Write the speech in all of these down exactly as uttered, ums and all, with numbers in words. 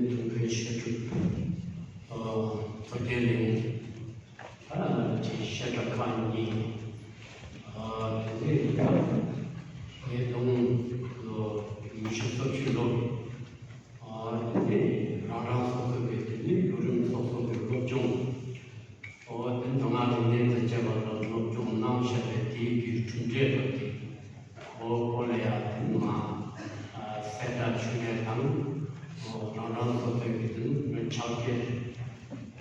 དུང་དཀར་བཤད་སྒྲུབ། ཨ། མཚོ་རྒྱལ་གླིང་། ཨ། ཅིག་བཤད་གྲྭ་ཁག་གཉིས། ཨ། དེ་ནས་ཉིས་སྟོང་ཉི་ཤུ་རྩ་བཞི་ལོ། ཨ། དེ་ནས་རང་རང་སོ་སོ་གི་དེ་ནས་ལོ་རིམ་སོ་སོ་གི་སློབ་སྦྱོང་། ཨོ། དེ་མདོ་སྔགས་རིག་གནས་དང་བཅས་པ་ལ་སློབ་སྦྱོང་གནང་བཞག་པའི་དེའི་གི་གྲུབ་འབྲས་ལ་དེ། ཨོ། ཁོ་ལ་ཡང་དེ་མ། ཨ། གསལ་བསྒྲགས་ཞུ་མཁན་དང་། ཨོ། རང་རང་སོ་སོའི་གི་དེ་ནི་ཕྱག་འཁྱེར།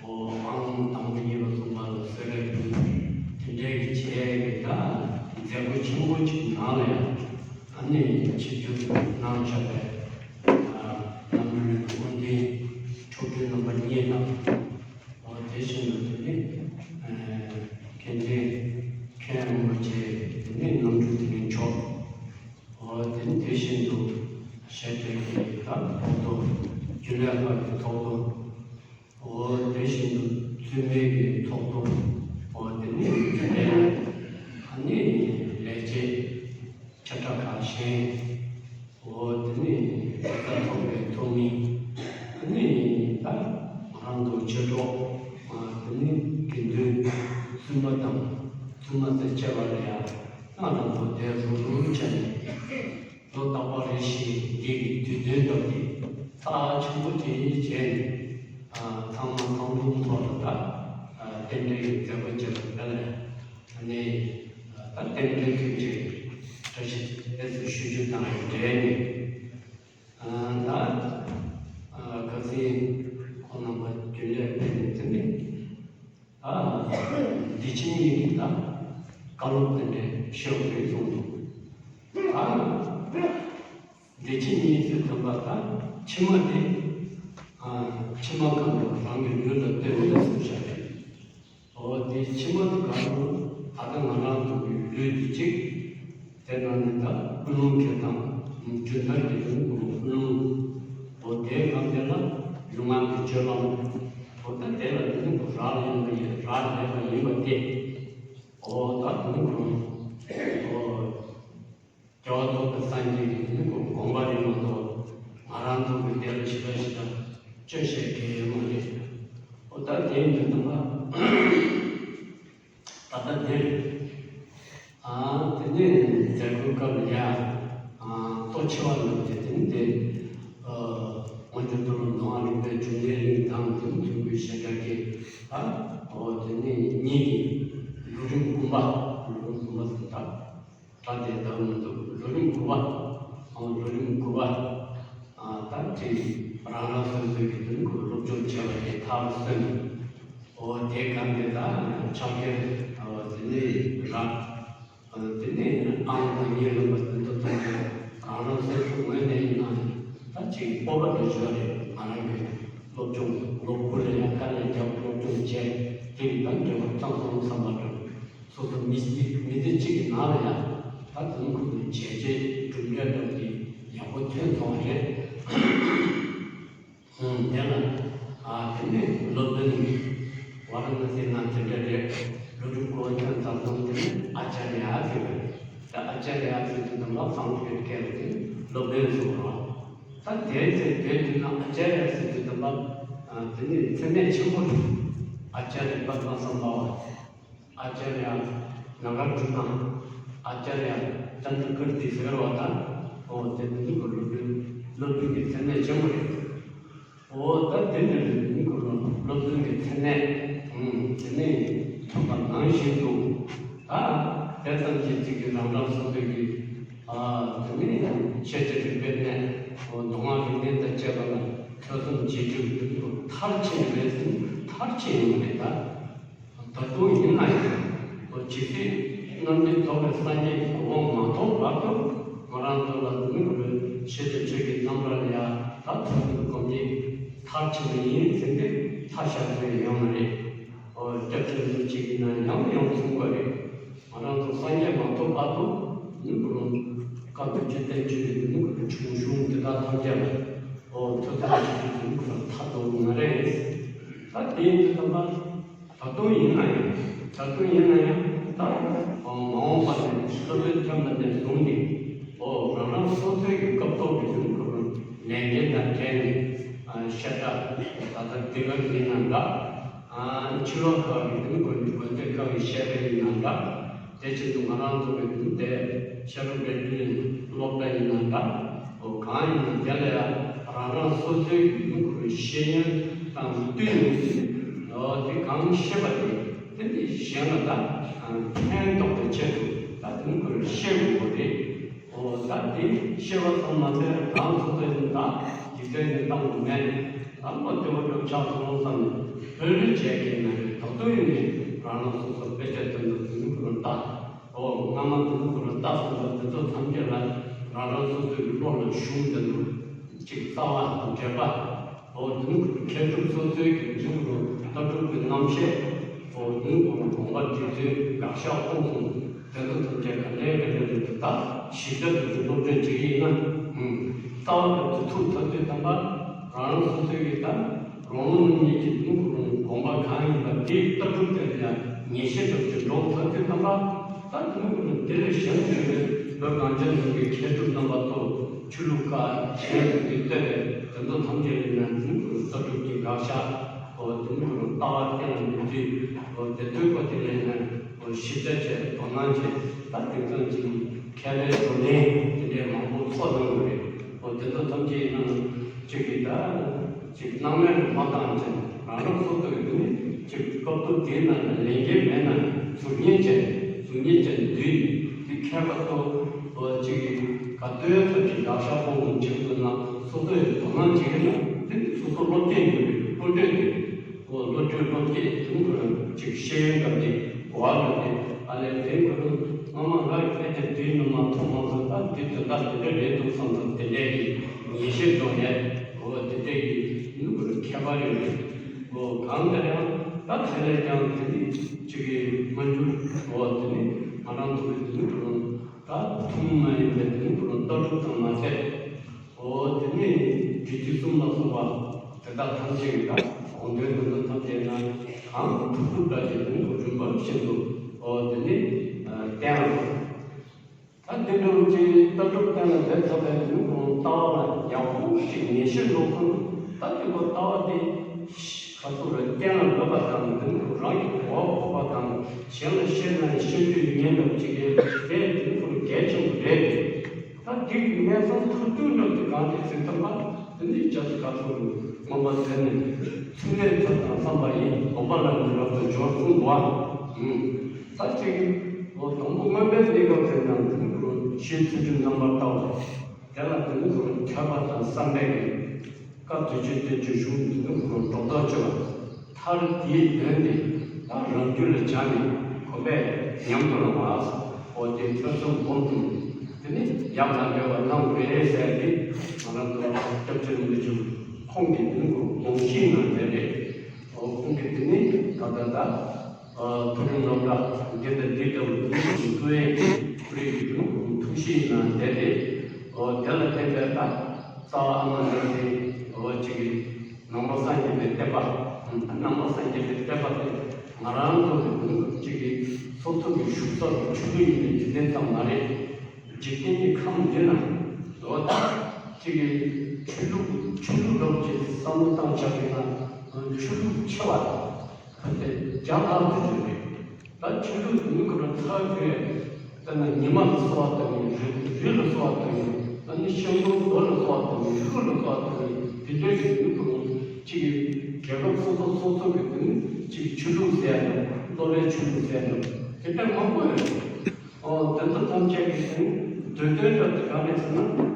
ཨོ། ཨང་དང་པོ་གཉིས་པ་གསུམ་པ་ལ་གསོལ་རས་ཕུལ། དེ་འདྲའི་གི་བྱས་ཡོད་ད། མཛད་སྒོ་ཆེན་པོ་ཅིག་ནང་ལ་ཡང་ཨ་ནི་ཆིབས་བསྒྱུར་གནང་བཞག་པའི། ཨ། རྣམ་གྲོལ་སྐུ་མདུན་མཆོག་སྤྲུལ་རྣམ་པ་གཉིས་དང་། ཨོ། དེ་བཞིན་དུ་དེ་ནི། ཨ། མཁན་ཆེན་མཁན་རིན་པོ་ཆེ་དེ་ནི་རྣམ་གྲོལ་དེ་ནི་མཆོག་ཨོ། དེ་ནི་དེ་བཞིན་དུ་བཤད་གྲྭའི་གི་ད་ཕོག་ཐུག་རྒྱུན་ལས་ཁག་གི་ཐོག་ཏུ། ཨོ། དེ་བཞིན་དུ་བཙུན་མའི་གི་ཐོག་ཏུ། ཨོ། དེ་ནི་རྒྱུན་ལས། ཨ་ནི་ལས་བྱེད་ཆེ་ཕྲ་ཁག་གཞན། ཨོ། དེ་ནི་ད་ཚོགས་པའི་ཚོགས་མི། དེ་ནི་ད་ང་རང་ཚོ་ཆོས་གྲོགས། ཨ། དེ་ནི་དགེ་འདུན། བཙུན་མ་དང་བཙུན་མ་ཚོ་བཅས་པ་ལ་ཡང་ང་རང་ཚོ་དེ་རུ་རུ་བྱས་ནས་ལོ་རྟག་པར་རེ་བཞིན་འདི་གི་དུས་སྟོན་སྐབས་ཀྱི་རྩ་ཆེན་པོ་དེ་བྱས་ནས། ཨ། ཚང་མ་ཚང་འཛོམས་ཐོག་ལ་ད། ཨ། རྟེན་འབྲེལ་གྱི་མཛད་སྒོ་བྱས་པ་དེ་ལ། ཨ་ནི། ཨ། ད་རྟེན་འབྲེལ་མཐུན་རྐྱེན་བཀྲ་ཤིས་བདེ་ལེགས་སུ་ཞུ་རྒྱུ་དང་འབྲེལ་ནས། ཨ། ད། ཨ། ཁ་སང་ཁོང་རྣམ་པ་རྒྱུན་ལས་ཕེབས་ནས་དེ་ནི། ཨ། འདི་ཕྱི་གཉིས་ཀྱི་ད་བཀའ་སློབ་དེ་འདྲ་ཞུ་དགོས་གསུངས་འདུག་ཨ། འདི་ཕྱི་གཉིས་ཟེར་དུས་ད་ཕྱི་མ་དེ། ཨ། ཕྱི་མ་གང་དུ་རང་གི་ལུས་ལ་ལྟོས་ནས་གསུངས་བཞག་རེད། འོ། དེ་ཕྱི་མ་དེ་གང་དུ་ད་ལྟ་ང་རང་ཚོ་གི་ལུས་དེ་གཅིག་དེ་ནང་ནས་ད་ཀུན་སློང་ཁེལ་སྟངས། རྒྱུན་མཐར་གྱི་ལུས་ཀུན་སློང་། འོ། དེའི་སྒང་དེ་ལ་ལུས་ངག་གི་སྤྱོད་ལམ། འོ། ད་དེ་ལ་དེ་ནི་རག་ལས་པ་ཡིན། རག་ལས་པ་ཡིན་པ་དེ། འོ། ད་དེ་ནི་ཁོ་རང་། འོ། རྒྱལ་བ་ཐོབ་པའི་སངས་རྒྱས་ཀྱི་དེ་ནི་ཁོ་དགོངས་པ་རེད་མ་གཏོགས། ང་རང་ཚོ་གི་དེ་ལ་ཞིབ་ཕྲ་ཞིབ་ཕྲ་དཔྱོད་བཤད་མཁན་ཡོད་མ་རེད། འོ། ད་དེ་ཡིན་དུས་ཙམ་པ། ད་ལྟ་འདིར། ཨ། དེ་ནས་མཛད་སྒོའི་སྐབས་ལ་ཡ། ཨ། གཙོ་ཆེ་བ་རྣམས་ཀྱི་དེ་ནི་དེ། ཨ། སྔོན་འགྲོ་ཏུ་རུ་མདོ་སྔགས་རིག་པའི་འབྱུང་གནས་གླིང་དང་དེ་ནི་མཐུན་པའི་བཤད་གྲྭ་གི། ཨ། འོ། དེ་ནས་ཉིད་ཀྱི་ལོ་རིམ་དགུ་པ། ལོ་རིམ་དགུ་པ་ཟེར་ད། ད་དེ་ལྟ་བུ་མི་འདུག་ལོ་རིམ་དགུ་པ། ཨང་། ལོ་རིམ་དགུ་པ། ཨ། ད་ཅིག་རང་རང་སོ་སོའི་གི་དོན་གྱི་སློབ་སྦྱོང་བྱས་པ་དེ་མཐར་སོན། འོ། དེ་གང་དེ་ད་ཕྱག་འཁྱེར། འོ། དེ་ནས་རག་དེ་ནས་ཨང་དང་གཉིས་ལོན་པ་དེ་ཚོ་གཏོང་དུས་རང་རང་སོ་སོའི་ངོས་ནས་ཡིན་ན་ད་ཅིག་སྤོབས་པ་འདྲ་ཞིག་རེད། ང་རང་གི་སློབ་སྦྱོང་ལོ་དགུ་ལ་ཡང་དཀའ་ལས་རྒྱབ་སློབ་སྦྱོང་བྱས། དེ་ཡི་ད་འབྲེལ་བ་ཙམ་སོང་བསམ་པ་འདྲ། སོ་སོ་མི་ཚེ་མི་ཚེ་གཅིག་གི་ནང་ལ་ཡང་ད་དེ་ནི་ཁོ་ཚོའི་བྱས་རྗེས་གྲུབ་འབྲས་འདྲ་བོ་དེ་ཡག་པོ་ཐོན་སོང་བ་རེད། ཨང་། དེ་ལ། ཨ། དེ་ནས་སློབ་དཔོན། ཝཱ་ར་ཎ་སིའི་ནང་དེ་འདྲ་རེད། ལོ་རིམ་དགུ་པ་ཐོན་ཚར་སོང་། དེ་ནས་ཨ་ཙཱ་རྱ་ཟེར་བ་རེད། ད་ཨ་ཙཱ་རྱ་ཟེར་དུས་ཙམ་པ་སཾ་སྐྲྀ་ཏ་སྐད་ལ་དེ་ནི་སློབ་དཔོན་ཟེར་བ་རེད། ད་དེའི་ཚེ་དེའི་དུས་ན་ཨ་ཙཱ་རྱ་ཟེར་དུས་ཙམ་པ། ཨ། དེ་ནི་མཚན་གནས་ཆེན་པོ་རེད། ཨ་ཙཱ་རྱ་པདྨ་སམ་བྷ་ཝ། ཨ་ཙཱ་རྱ་ནཱ་གཱརྫུ་ན། ཨ་ཙཱ་རྱ་ཅནྡྲ་ཀིརྟི་ཟེར་བ་དང་། འོ། དེ་འདི་ཚོ་སློབ་དཔོན། སློབ་དཔོན་གྱི་མཚན་གནས་ཆེན་པོ་རེད། འོ། ད་དེ་འདྲ་རེད། འདི་ཚོ་སློབ་དཔོན་གྱི་མཚན་གནས། ཨང་། དེ་ནས་ཐོན་པ་ནང་བཞིན་དུ། ད་དེ་ཙམ་གྱིས་ཅིག་གི་རང་རང་སོ་སོའི་གི། ཨ། དེ་ནས་ཤེས་བྱ་རིག་པའི་གནས། འོ། མདོ་སྔགས་རིག་གནས་དང་བཅས་པ་ལ་ཐོས་བསམ་བྱེད་རྒྱུ་འདི་ཚོ་མཐར་ཕྱིན་རེད་ཟེར་ན་མཐར་ཕྱིན་ཡོང་གི་རེད་ད། ད་དུང་ཡིན་ན་ཡང་། འོ། ཇི་སྲིད་རྣམ་ཀུན་རྫོགས་པའི་སངས་རྒྱས་ཀྱི་གོ་འཕང་མ་ཐོབ་བར་དུ་ང་རང་ཚོ་ལ་དེ་ནི་ཁོ་རང་ཤེས་བྱ་ཆོས་ཀྱི་རྣམ་གྲངས་ལ་ཡང་ད་ཐོས་བསམ་སྒོམ་གྱིས་མཐར་ཕྱིན་པ་ཡིན་ཟེར་ཏེ་མཐའ་བཞག་ཚུལ་ཡོད་མ་རེད། འོ། སྐྱབས་རྗེ་རིན་པོ་ཆེ་གིས་ན་ཡང་ཡང་གསུངས་པ་རེད། ང་རང་ཚོ་སངས་རྒྱས་མ་ཐོབ་བར་དུ་དེ་ནི་ཁོ་རང་བཀའ་བརྒྱད་ཅུ་བསྟན་བཅོས་ཀྱི་དེ་ནི་ཁོ་རང་ཆུང་ཆུང་དེ་དག་ཐམས་ཅད་ལ། འོ། ཐོས་བསམ་བྱེད་རྒྱུ་དེ་ནི་ཁོ་རང་མཐའ་རྫོགས་མ་རེད། ད་དེ་ཡིན་དུས་ཙམ་པ། ད་དུང་ཡིན་ན་ཡང་། ད་དུང་ཡིན་ན་ཡང་ད་མ་འོངས་པ་ནས་སློབ་དཔོན་ཐོན་པ་ནས་བཟུང་སྟེ། འོ། རང་རང་སོ་སོའི་གི་སྐབས་ཐོག་གི་དུས་ཁོ་རང་ལས་འགན་དང་འབྲེལ་ནས། ཨ། བཤད་གྲྭ། ད་ལྟ་དེ་ག་ཡིན་ན་འདྲ། ཨ་ཕྱི་ལོགས་ཁག་གི་དེ་ནི་དགོན་དགོན་སྡེ་ཁག་གི་བཤད་པ་ཡིན་ན་འདྲ། དེ་བཞིན་དུ་ང་རང་ཚོ་གི་དེ་ནི་དེ་ཤེས་རབ་དགེ་འདུན་སློབ་གྲྭ་ཡིན་ན་འདྲ། འོ་གང་ཡིན་ན་དེ་ལ་ཡང་རང་རང་སོ་སོའི་ཡུལ་གྱི་ཤེས་ཡོན་དང་བསྟུན་ནས་འོ་དེ་གང་ཤེས་པ་དེ་དེ་ནི་གཞན་ལ་ད་ཕན་ཐོགས་པའི་ཆེད་དུ་ད་དེ་ནི་ཤེས་དགོས་པ་རེད། འོ་ད་དེ་ཤེས་པ་ཙམ་མ་ཟད་རང་སོ་སོའི་ད་འཇིག་རྟེན་ནས་བཏང་དགོས་མེད། ད་བློ་བདེ་བོ་འགྲུབ་ཆགས་སོང་བསམ་ནས་ལྷོད་ལྷོད་བྱས་ཀྱི་མ་རེད། ད་དུང་ཡིན་ནའི་རང་རང་སོ་སོ་དཔེ་ཆ་དེ་ཚོ་དེ་ནི་ཁོ་རང་ལྟ། འོ་སྔ་མ་དེ་ནི་ཁོ་རང་ལྟ་སོང་ཙང་དེ་ཚོ་ཐམས་ཅད་ལ་རང་རང་སོ་སོའི་བློ་ལ་ཞུགས་དེ་ཚོ་གཅིག་རྩ་བ་དང་འབྲེལ་པ། འོ་དེ་ནི་ཁོ་རང་མཁས་གྲུབ་སོ་སོའི་གི་ནི་ཁོ་རང་ལྟ་གྲུབ་ཀྱི་རྣམ་བཤད། འོ་དེ་ནི་ཁོ་རང་དགོངས་པ་འགྲེལ་ཚུལ་དགག་བཞག་སྤོང་གསུམ་དེ་ཚོ་ཐམས་ཅད་ག་ལེ་ག་ལེ་རེད་འདུག་ད་ཞིབ་ཆ་དེ་ཚོ་སློབ་ཁྲིད་བྱེད་ཀྱི་ཡིན་ན། ཨུམ། རྩ་བ་རེད་དེ་ཐུག་ཚར་དུས་ཙམ་པ་རང་རང་སོ་སོའི་གི་ད་རང་ལུགས་ཉིད་ཀྱི་དེ་ནི་ཁོ་རང་དགོངས་པ་གང་ཡིན་པ་དེའི་ལྟ་གྲུབ་དེ་ལ་ཡང་ངེས་ཤེས་འདྲ་པོ་ཅིག་འདྲོངས་ཚར་དུས་ཙམ་པ། ད་དེ་ནི་ཁོ་རང་དེ་ལས་གཞན་ཞིག་རེད། བོད་གངས་ཅན་ལྗོངས་ཀྱི་མཁས་གྲུབ་རྣམ་པ་ཚོ་ཆོས་ལུགས་ཁག་གཞན་ཚོ་གི་ལྟ་བའི་དེ་ཚོ་ཐམས་ཅད་ལ་ཡང་དེ་ནི་ཁོ་རང་ལྟ་གྲུབ་ཀྱི་དགག་བཞག་འོ་དེ་ནི་ཁོ་རང་ལྟ་བ་གཏན་ལ་འབེབས་ཚུལ། འོ་དེ་ཚོའི་སྐོར་དེ་ལ་ཡང་འོ་ཞིབ་ཆ་བྱས་དོ་སྣང་བྱས། ད་དེང་སང་ཅིག་མཁས་པའི་བགྲོ་གླེང་དེ་འདྲའི་མང་པོ་ཚོགས་གནང་གི་རེད། འོ་དེ་ཚོ་ཐམས་ཅད་ཡིན་ན་ཅིག་གི་ད་ཅིག་སྣང་མེད་དུ་མ་བཏང་བྱས་རང་རང་སོ་སོ་ཡི་དེ་ནི་ཅིག་སྐབས་ཐོག་དེའི་ནང་ལ་ལས་འགན་མེད་ན་གཟུགས་བརྙན་ཅན་གཟུགས་བརྙན་ཅན་བསྡུས་ནས་དེ་མཁས་པ་ཚོ་འོ་ཅིག་གི་ག་དུས་ཚོད་ཀྱི་དགག་བཞག་སྤོང་གསུམ་བྱེད་དགོས་ན་སོ་སོ་ཡི་དོ་སྣང་བྱེད་ཀྱི་ན་དེ་ནི་སོ་སོ་སློབ་སྟོན་ཡོད་པའི་སློབ་གྲྭ་དེ། འོ་བློ་གྲོས་བློ་སྐྱེད་དེ་ཁོ་རང་ཅིག་ཤེས་ཡོན་སྐབས་དེ་གོ་བ་ལོན་ཏེ་ཨ་ལས་དེ་ཁོ་རང་སྔ་མ་ང་ཡི་དཔེ་དེབ་དེའི་ནང་མ་མཐོང་མ་སོང་། ད་འདི་དོན་དག་དེ་འདྲ་རེད་འདུག་བསམ་ཙང་དེ་འདྲའི་གི་ངེས་ཤེས་འདྲོངས་ཡས། འོ་དེ་འདྲའི་གི་ནི་ཁོ་རང་མཁས་པ་རེད། འོ་གང་ལྟར་ཡང་ད་དེ་ལས་ཀྱང་དེ་ནི་ཅིག་གི་མ་འགྱུར། འོ་དེ་ནི་ང་རང་ཚོ་གི་དེ་ནི་ཁོ་རང་ད་ཐུན་མོང་མ་ཡིན་པའི་དེ་ནི་ཁོ་རང་ལྟ་གྲུབ་ཙམ་མ་ཟད། འོ་དེ་ནས་རྒྱུད་སྡེ་གསུམ་ལ་སོགས་པ་དེ་དག་ཐམས་ཅད་ཀྱི་དགོངས་དོན་དོན་དམ་ཐམས་ཅད་ན་གང་ཐུབ་ཐུབ་འདྲ་ཞིག་དོན་དུ་རིམ་པ་བཞིན་དུ་འོ་དེ་ནས་བསྟན་ལ། ད་དེ་འདྲ་བོ་ཅིག་ལྟ་གྲུབ་གཏན་ལ་འབེབས་ཚར་བའི་ལུས་ཁོང་ལྟ་བ་ལ་ཡག་པོ་ཞིག་ངེས་ཤེས་འདྲོངས་སོང་། ད་དེ་ཁོ་ལྟ་བ་དེ་ག་ཚོད་རེ་གཏན་ལ་འབེབས་པ་དང་དེ་ནི་ཁོ་རང་གི་གོ་བ་ཕོག་པ་དང་གཞན་ལ་བཤད་ན་ཡང་བཤད་རྒྱུ་ཡིན་མཁན་འདྲ་བོ་ཅིག་རེད། དེ་དེ་ནི་ཁོ་གལ་ཆེན་པོ་རེད། ད་འདི་གི་གནས་ཚང་ཐུབ་རྒྱུ་འདྲ་དེ་གང་དེ་ཚིག་ཐོག་མ་དེ་ནི་རྒྱ་ཆེ་ཁ་ཐོར་མངོན་པ་མཛད་ནས་ཚུལ་ལས་ཐོབ་དང་བསམ་པ་ཡིས་དགོངས་པ་ལ་འདི་རབ་ཏུ་སྦྱོར་གསུངས་པ། ད་ཅིག་འོ་དང་པོ་མངོན་པའི་གནས་སྐབས་དེ་ན་དེ་ནི་ཁོ་ཤེས་ཚུལ་གྱི་རྣམ་པར་ལྟ་བ་དེ་ལ་དེ་ནི་ཁོ་ཐོས་པ་དང་བསམ་པའི་གི་སྐབས་དུས་ཆེན་དེ་ཅིག་བཞུགས་འདུག་ཁོ་གྲོགས་ཐག་ཆོད་པ། མཐར་དེའི་དོན་དེ་ད་རང་རྒྱུད་ལ་སྦྱངས་ནས་གོམས་པས་ཉམས་སུ་བླང་བ། འོ་དེ་ཐོས་བསམ་སྒོམ་གསུམ་དེ་ནི་ཡང་དག་འབད་བར་གནང་དགོས་ཟེར་ཏེ་ང་རང་ཚོ་སྐྱབས་རྗེ་རིན་པོ་ཆེ་ཁོང་གིས་དེ་ནི་ཁོ་དགོངས་གཞི་གནང་མཛད་རེད། འོ་ཁོང་གིས་དེ་ནི་ད་ལྟ་ད། མཐོ་རིམ་སློབ་གྲྭ་འདི་དང་འདི་ལྟ་བུ་ཀུན་གྱི་འཚོ་བའི་ཁོར་ཡུག་གི་ཐུགས་གཤིས་ནང་བསྡད་དེ། འོ་དེ་ལ་བརྟེན་པའི་ད་རྩ་བ་ཨ་མ་ནང་བཞིན་འོ་ཅིག་གི་ནང་པ་སངས་རྒྱས་པའི་བསྟན་པ། རྣམ་པ་སངས་རྒྱས་པའི་བསྟན་པ་དེ་ང་རང་ཚོ་གི་ཀུན་གྱི་ཅིག་གི་སོ་ཐུབ་ཀྱི་བཞུགས་ས་གི་ཆོས་ལུགས་ཡིན་པའི་འཇིག་རྟེན་ཙམ་མ་རེད། འཇིག་རྟེན་གྱི་ཁམས་འདི་ན་འོ་ད་ཅིག་གི་ཆོས་ལུགས་ཆོས་ལུགས་ལོག་ཅིག་བསམ་བློ་བཏང་བཞག་པ་ཡིན་ན་ཆོས་ལུགས་ཆེ་བ་དང་། ད་དེ་རྒྱ་ལྷག་ཏུ་ཡོད་རེད། ད་ཆོས་ལུགས་མི་ཁོ་རང་ཚ་བའི་ད་ནི་ཉི་མ་ལ་གསོལ་བ་བཏབ་ཡིན། རི་རི་ལ་གསོལ་བ་བཏབ་ཡིན། ད་ནི་ཤིང་སྡོང་རྡོ་ལ་གསོལ་བ་བཏབ་ཡིན། ཀླུ་ལ་གསོལ་བ་བཏབ་ཡིན། དེ་འདྲའི་གི་མི་ཁོ་རང་གཅིག་གི་རྒྱལ་ཁབ་སོ་སོ་སོ་སོ་གི་དེ་ནི་གཅིག་གི་ཆོས་ལུགས་ཟེར་ཡ་དང་སློབ་གྲྭའི་ཆོས་ལུགས་ཟེར་ཡ་དང་དེ་འདྲ་མང་པོ་ཡོད་རེད། ཨོ་དེ་ཚོ་ཐམས་ཅད་ཀྱི་དེ་ནི་འདོད་དོན་ལྟར་དུ་གང་རེད་ཟེར་ན།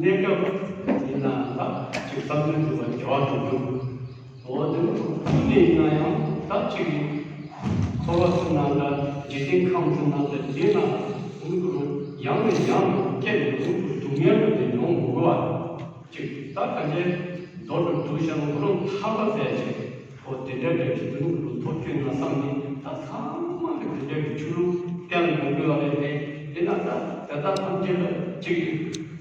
གནས་སྐབས་ཡིན་ན་ད་ཅིག་བསམ་དོན་འགྲུབ་པ་བྱ་བ་འགྲུབ་རྒྱུ། འོ་དེ་ནི་ཁོ་ཁུལ་ནས་ཡིན་ན་ཡང་ད་ཅིག་འཁོར་བ་ཚུ་ན་འདྲ་འཇིག་རྟེན་ཁམས་ཚུ་ན་འདྲ་དེ་ན་ཁོ་ཁོ་ཡང་ནས་ཡང་དུ་སྐྱེ་ནས་ཁོ་ཁོ་སྡུག་བསྔལ་དུ་དེ་མྱོང་མི་དགོས་པ་ཅིག་ད་ག་འདྲའི་མདོར་དུ་བསྡུ་བྱ་ན་ཁོ་རང་ཐར་པ་ཟེར་ཅིག་འོ་དེ་འདྲ་འདྲ་ཞིག་དུ་ནི་ཐོབ་ཀྱི་ན་བསམ་ནས་ད་ཚང་མ་གི་དེ་འདྲ་གི་ཆོས་ལུགས་བསྟན་ཡོང་དགོས་པ་རེད་དེ། དེ་ན་ད་དེ་དག་ཐམས་ཅད་ལ་གཅིག་གི་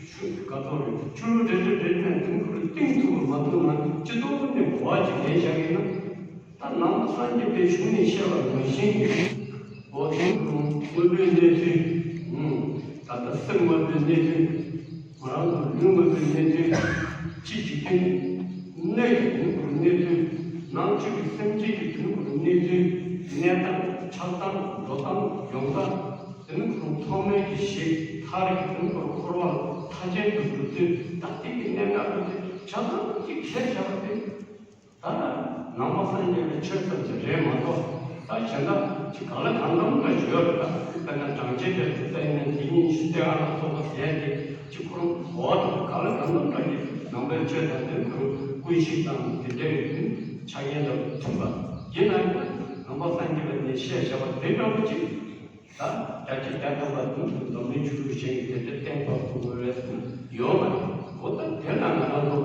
ཤུགས་ག་ཚོད་རེད། ཆོས་ལུགས་རེ་རེ་རེ་རེ་དུ་ཁོ་རང་གཏིང་ཐུག་པ་མ་ཐུག་ན་སྤྱི་ཚོགས་ནས་གོ་བ་ཅིག་ལེན་བཞག་གི་ན། ད་ནང་པ་སངས་རྒྱས་པའི་གཞུང་ནས་བཤད་པ་ནང་བཞིན་གྱི་འོ་དེ་ཁོ་རང་དངོས་པོའི་གནས་ཚུལ། ད་ལྟ་སེམས་དངོས་པོའི་གནས་ཚུལ། ང་རང་ཚོ་ལུས་དངོས་པོའི་གནས་ཚུལ། ཅི་ཅིག་དེ་ནི་ གནས་ཀྱི་དེ་ནི་གུ་རུ་གནས་ཚུལ། ནང་བཅུད་ཀྱི་སེམས་ཅན་གྱི་དེ་ནི་གུ་རུ་གནས་ཚུལ། གནས་སྟངས་ཆགས་སྟངས་འགྲོ་སྟངས་ཡོང་སྟངས། དེ་ནི་གུ་རུ་ཐོག་མའི་གི་གཞི་མཐར་གྱི་དེ་ནི་གུ་རུ་འཁོར་བ་མཐའ་ཅན་དུ་འགྲོ་ཚུལ། ད་དེ་གི་གནད་འགག་ཏུ་དེ་ཆ་ཚང་གཅིག་བཤད་བཞག་པ་དེ། ད་ནང་པ་སངས་རྒྱས་པའི་ཆོས་ཙམ་ཞིག་རེད་མ་གཏོགས། ད་གཞན་དག་ཅིག་ག་ལ་གང་འཚམ་འདྲ་ཞིག་ཡོད་རེད། ད་དཔེར་ན་བགྲང་བྱ་དེ་ཚོ་བལྟས་ན་དེ་ཉིད་ཤུ་དེ་ཨ་ལ་སོགས་པ་ཟེར་ཏེ་ཅིག་ཁོ་རང་གོ་བ་དང་ག་ལ་གང་འཚམ་འདྲ་ཞིག་ནང་པའི་ཆོས་དང་དེ་ཁོ་རང་ཀུན་གཞི་དང་དེ་འདྲའི་ཆ་རྐྱེན་དང་མཐུན་པ་ཡིན་ན། ནང་པ་སངས་རྒྱས་པ་ནས་བཤད་བཞག་པ་དེ་འདྲ་པོ་ཅིག་ད་བརྒྱ་ཆ་བརྒྱ་ཐམ་པ་དུ་འཛམ་གླིང་ཆོས་ལུགས་གཞན་གྱི་དེ་འདྲ་གཏན་ཕབ་ཐུབ་དགོས་རེད་ཟེར་ན་ཡོད་མ་རེད། འོ་ད་དེ་ན་ང་རང་ཚོ་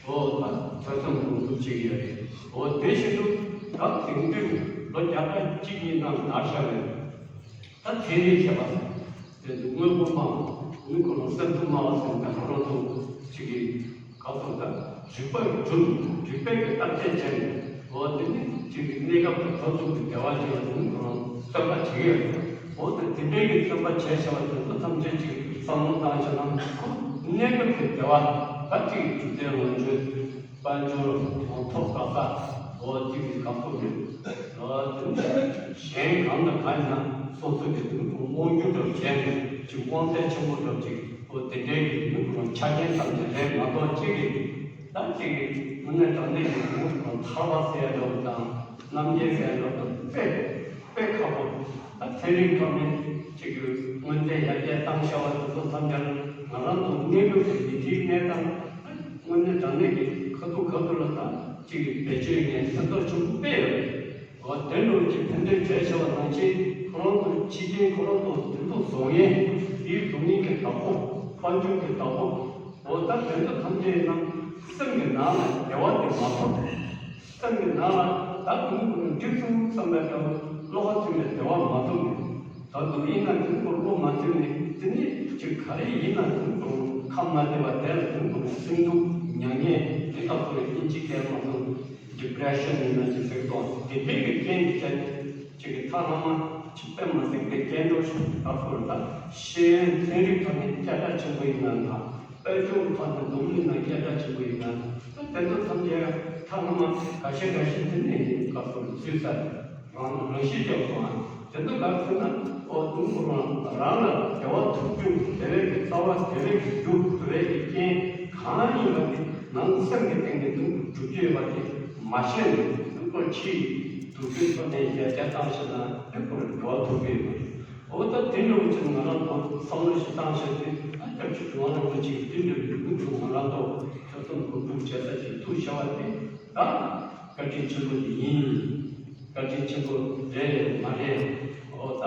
འོ་ད་ཐོས་བསམ་སྒོམ་སྒྲུབ་བྱེད་ཀྱི་ཡོད་རེད། འོ་དེ་བཞིན་དུ་ད་དེང་དུས་ལོ་བརྒྱ་ཕྲག་གཅིག་གཉིས་ནང་དར་ཤར་བའི་ད་ཚན་རིག་མཁས་པ་དེ་ཚོ་དངོས་པོ་སྨྲ་བ་ནི་ཁོ་རང་སེམས་སུ་སྨྲ་བ་ཟེར་ན་ཁོ་རང་ཚོ་ཅིག་གི་ག་ཚོད་ད། རིག་པ་གི་སྒྲུབ། རིག་པའི་གི་བརྟག་དཔྱད་བྱས་ནས། འོ་དེ་ནི་ཅིག་གི་གནས་སྐབས་དང་བབ་ཚུགས་ཀྱི་བདེ་བ་ཅིག་ལ་དེ་ནི་ཁོ་རང་བརྩོན་པ་བྱེད་ཀྱི་ཡོད། འོ་དེ་དེ་འདྲའི་གི་བརྩོན་པ་བྱས་བྱས་པ་དེ་ཚོ་ཐམས་ཅད་ཅིག་བསམ་བློ་བཏང་བྱས་ན་ཁོ་གནས་སྐབས་ཀྱི་བདེ་བ་ད་ཅིག་གི་རྒྱུ་མཚན་ལོངས་སྤྱོད་དཔལ་འབྱོར་གོང་ཐོབ་ག་ས། འོ་དེ་གི་གང་ཐོབ་རེད། འོ་དེ་ནི་གཞན་གང་དང་གང་ཡིན་ན་སོ་སོ་གི་དེ་ནི་དབང་སྒྱུར་འདྲ་བྱས་ནས་ཅིག་དབང་ཚད་ཆེན་པོ་འདྲ་ཅིག་འོ་དེ་འདྲའི་གི་དེ་ནི་ཁོ་རང་ཆ་རྐྱེན་ཐམས་ཅད་རེད་མ་གཏོགས་ཅིག་གི་ད་ཅིག་གི་དངོས་གནས་དྲང་གནས་ཀྱི་དེ་ནི་ཁོ་རང་ཐར་པ་ཟེར་འདྲ་བོ་དང་རྣམ་མཁྱེན་ཟེར་འདྲ་བོ་དང་དཔེ་དཔེ་ཁག་པོ། ད་ཚན་རིག་ཐོག་ནས་ཅིག་གི་དངོས་རྫས་ཡར་རྒྱས་བཏང་བྱ་བ་དེ་ཚོ་ཐམས་ཅད་ང་རང་ཚོ་གནས་ལུགས་ཀྱི་མི་ཚེའི་གནས་སྟངས་དངོས་གནས་དྲང་གནས་ཀྱི་ཁ་ཐུག་ཁ་ཐུག་ལ་ད་ཅིག་གི་བེད་སྤྱོད་ངན་ཕན་ཐོགས་ཆེན་པོ་སྤེལ་ཡོད་རེད། འོ་དེ་འདྲ་ཅིག་ཕན་ཐོགས་བྱས་བྱ་བ་ནང་བཞིན་ཁོ་རང་ཚོ་ཕྱི་རྐྱེན་ཁོ་རང་ཚོ་དེ་ཚོ་བཟོ་མཁན་དེའི་བཟོ་མཁན་གྱི་བདག་པོ་དཔལ་འབྱོར་གྱི་བདག་པོ། འོ་ད་དེ་ཚོ་ཐམས་ཅད་ནང་སེམས་ཀྱི་ནང་ལ་བདེ་བ་དེ་མ་ཐོབ། སེམས་ཀྱི་ནང་ལ་ད་དུང་ཁོ་ནས་འགྲིག་སོང་བསམ་པའི་སྐབས་བློ་ཁ་ཚིམ་པའི་བདེ་བ་མ་ཐོབ་ནས། ད་དུང་ཡིན་ན་དུང་ཁོ་བློ་མ་ཚིམ་ནས་དེ་ནས་ཅིག་ག་རེ་ཡིན་ན་དུང་ཁོ་ཁ་མ་བདེ་བ་དེ་ལ་དུང་ཁོ་སེམས་སྡུག་མྱ་ངན་དེ་ལྟ་བུ་ལ་ཨིན་ཇི་སྐད་མ་སོང་ཌི་པི་རེ་ཤན་ཡིན་ན་ཅིག་ཟེར་གོ་དེ་འདྲའི་གི་རྐྱེན་གྱིས་བྱས་ནས་ཅིག་གི་ཐག་ལྷག་མ་ཅིག་དཔེ་མ་སྲིད་པའི་སྐྱེ་འགྲོ་ཞིག་ད་ཁོ་ལ་ད་ཤེས་ཡོན་ཚན་རིག་ཐོག་ནས་སྐད་གྲགས་ཆེན་པོ་ཡིན་ན་འདྲ། དཔལ་འབྱོར་ཐོག་ནས་འཛམ་གླིང་ནང་སྐད་གྲགས་ཆེན་པོ་ཡིན་ན། ད་དེ་ཚོ་ཐམས་ཅད་ཐ་ན་མ་འགའ་ཤས་འགའ་ཤས་དེ་ནས་ཡིན་སྐབས་སུ་ཚུད་ས་རང་རང་ཤེས་ཀྱང་སོང་ཨ། དེ་ཚོ་ག་ཟེར་ན་ཨོ་དུང་ཁོ་རང་རང་ལ་བདེ་བ་ཐོབ་རྒྱུ་དེ་བས་ཀྱི་རྩ་བ་དེ་བས་ཀྱི་རྒྱུ་དེ་བས་ཀྱི་རྐྱེན་གང་ཡིན་པ་དེ་ནང་སེམས་ཀྱི་སྟེང་ནས་དུང་གི་གྲུབ་ཀྱི་ཡོད་པ་དེ་མ་ཤེས་ནས་དུང་ཁོ་ཕྱིའི་དུག་སྦྲུལ་ཐོག་ནས་ཡར་རྒྱས་བཏང་ཤེས་ན་དེ་ཁོ་རང་བདེ་བ་ཐོབ་ཀྱི་ཡོད་པ་རེད། འོ་ད་དེ་འདྲ་བོ་ཅིག་ང་རང་ཚོ་བསམ་བློ་ཞིག་བཏང་བྱས་ཏེ་ཨ་སྐྱབས་རྗེ་གྲུབ་དབང་རིན་པོ་ཆེ་གིས་དེ་འདྲ་བའི་ལུགས་སུ་ང་རང་ཚོ་ཐོས་བསམ་སྒོམ་སྒྲུབ་བྱེད་ས་ཞིག་ཐུག་བྱ་བ་དེ་ད་བཀའ་དྲིན་ཆེན་པོ་དེ་ཡིན། བཀའ་དྲིན་ཆེན་པོ་རེད་མ་རེད། འོ་ད་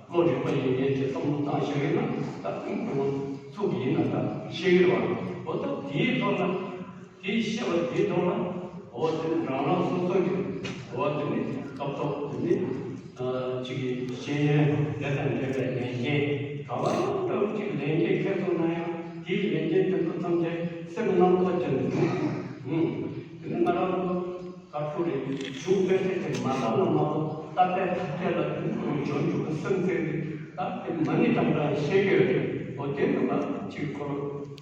བློ་རིག་པ་ཡིན་མཁན་གྱི་བསམ་བློ་བཏང་བྱ་ཡིན་ན་ད་ཁོང་ཁོང་ཚུགས་ཡིན་ན་ད་ཤེས་ཀྱི་རེད་བ། འོ་ད་དེའི་ཐོག་ལ། དེའི་ཤེས་པ་དེའི་ཐོག་ལ། འོ་དེ་ནི་རང་རང་སོ་སོ་གི། འོ་དེ་ནི་སྐབས་ཐོག་དེ་ནི། ཨ་གཅིག་གི་ཤེས་ཡོན་དེ་དང་འབྲེལ་བའི་ལས་འགན་ག་བ་ལྟ་བུ་གཅིག་ལས་འགན་འཁྱེར་སོང་ན་ཡང་དེའི་ལས་འགན་དེ་ཚོ་ཐམས་ཅད་སེམས་རྣམ་དག་ཅན་དུ་བྱུང་། ཨུམ། དེ་ནི་ང་རང་ཚོ་དཀར་པོ་རེད་བྱུང་དཔེ་དེ་དེ་མ་བཏང་ན་མ་གཏོགས་ད་ལྟའི་ཐབས་མཁས་ལ་དེ་ཚོ་འཇོན་འཇུག་གི་སེམས་ཚེ་རེད་ད་དེ་མ་ཎི་བགྲང་བགྲང་ཤེས་ཀྱི་ཡོད་རེད། འོ་དེ་ནི་ང་གཅིག་ཁོ་རང་